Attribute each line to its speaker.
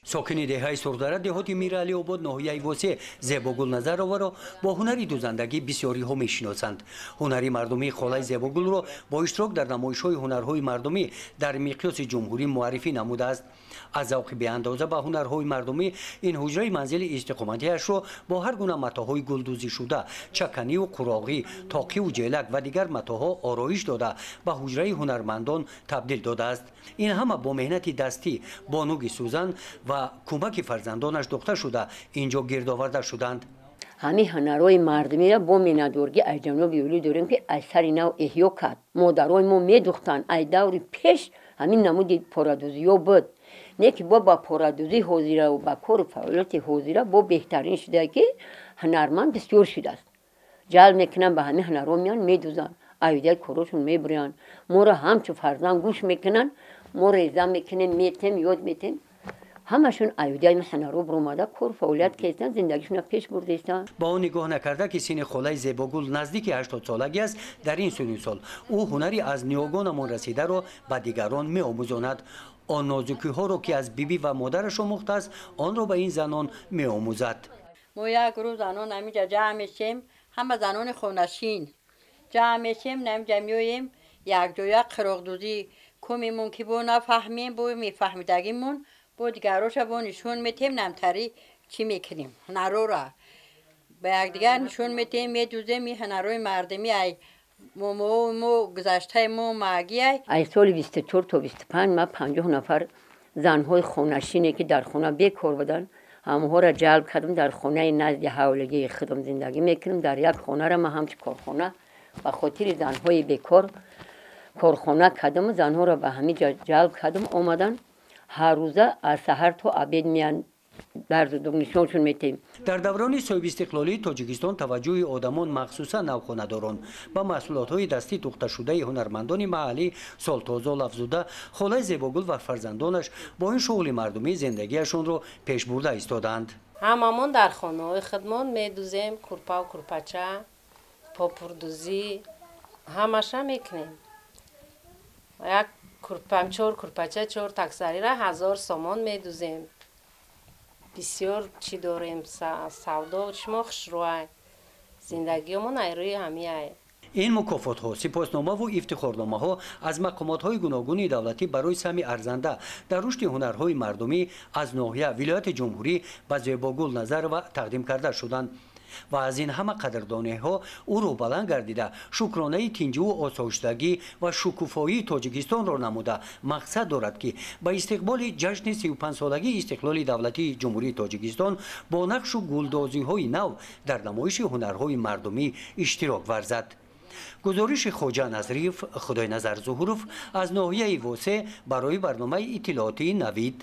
Speaker 1: Сокини деҳаи Сурдара, деҳоти Миралиобод, ноҳияи Восе, Зебогул Назарованро бо ҳунари дузандагӣ бисёриҳо мешиносанд. Ҳунари мардумии холаи Зебогулро бо иштирок дар намоишҳои ҳунарҳои мардумӣ дар миқёси ҷумҳурӣ муаррифӣ намудааст. Аз завқи беандоза ба ҳунарҳои мардумӣ ин ҳуҷраи манзили истиқоматиашро бо ҳар гуна матоъҳои гулдӯзишуда, чаканиву қуроғӣ, тоқиву ҷелак ва дигар матоъҳо ороиш дода, ба ҳуҷраи ҳунармандон табдил додааст. Ин ҳама бо меҳнати дастӣ, бо нуги сӯзан ва кӯмаки фарзандонаш духта шуда, инҷо гирдоварда шуданд.
Speaker 2: Ҳамин ҳунарҳои мардумиро бо миннатдоргӣ аз ҷаноби олӣ дорем, ки аз сари нав эҳё кард. Модарои мо медухтанд, аз даври пеш ҳамин намуди порадӯзиҳо буд. Не ки бо ба порадӯзии ҳозираву ба кору фаъолияти ҳозира бо беҳтарин шуда, ки ҳунарманд бисёр шудааст. Ҷалб мекунанд, ба ҳамин ҳунарҳо меянд, медузанд, аидаи корошон мебурянд. Моро ҳамчун фарзанд гӯш мекунанд, мо реза мекунем, метем, ёд метем. Ҳамашон аюдаи ҳунарҳо баромада, кор фаъолият карданд, зиндагишонро пеш бурдастанд.
Speaker 1: Ба он нигоҳ накарда, ки синни холаи Зебогул наздики 80-солагӣ аст, дар ин синну сол ӯ ҳунари аз ниёгонамон расидаро ба дигарон меомӯзонад. Он нозукиҳоро, ки аз бибӣ ва модараш омӯхтааст, онро ба ин занон меомӯзад.
Speaker 3: Мо як рӯз занон ҳаминҷа ҷамъ мешем, ҳама занони хонашин ҷамъ мешем, ҳаминҷа меоем, якҷоя қироқдӯзӣ кумемон, ки бо нафаҳмем, бо мефаҳмидагимон бо дигароша бо нишон метем, намтарӣ чӣ мекунем, ҳунарҳоро ба якдигар нишон метем, медӯзем. Ин ҳунарҳои мардумӣ ай момои мо, гузаштаи мо магиай.
Speaker 2: Аз соли 24 то 25 ман 50 нафар занҳои хонашине, ки дар хона бекор буданд, ҳамонҳоро ҷалб кардам. Дар хонаи назди ҳавлигии худам зиндагӣ мекунам. Дар як хонара ман ҳамчун корхона ба хотири занҳои бекор корхона кардаму занҳоро ба ҳамин ҷо ҷалб кардам. Омаданд, ҳар рӯза аз саҳар то обед меянд, дарзу нишоншон метем.
Speaker 1: Дар даврони соҳибистиқлолии Тоҷикистон таваҷҷӯҳи одамон, махсусан навхонадорон, ба маҳсулотҳои дастӣ духташудаи ҳунармандони маҳаллӣ солтозол афзуда, холаи Зебогул ва фарзандонаш бо ин шуғли мардумӣ зиндагиашонро пеш бурда истодаанд.
Speaker 4: Ҳамамон дар хонаҳои худмон медузем, курпаву курпача, попурдузӣ ҳамаша мекунем. Як курпам, чор курпача, чор таксарира 1000 сомон медузем. Бисёр чӣ дорем, савдо шумо хушрӯай, зиндагиёмон ай рӯи ҳамиай.
Speaker 1: Ин мукофотҳо, сипосномаву ифтихорномаҳо аз мақомотҳои гуногуни давлатӣ барои саҳми арзанда дар рушди ҳунарҳои мардумӣ аз ноҳия, вилояти, ҷумҳурӣ ба Зебогул Назарова тақдим карда шуданд ва аз ин ҳама қадрдониҳо ӯро баланд гардида, шукронаи тинҷиву осоиштагӣ ва шукуфоии Тоҷикистонро намуда, мақсад дорад, ки ба истиқболи ҷашни 35-солагии истиқлоли давлатии Ҷумҳурии Тоҷикистон бо нақшу гулдозиҳои нав дар намоиши ҳунарҳои мардумӣ иштирок варзад. Гузориши Хоҷа Назриев, Худойназар Зуҳуров аз ноҳияи Восе барои барномаи иттилоотии «Навид».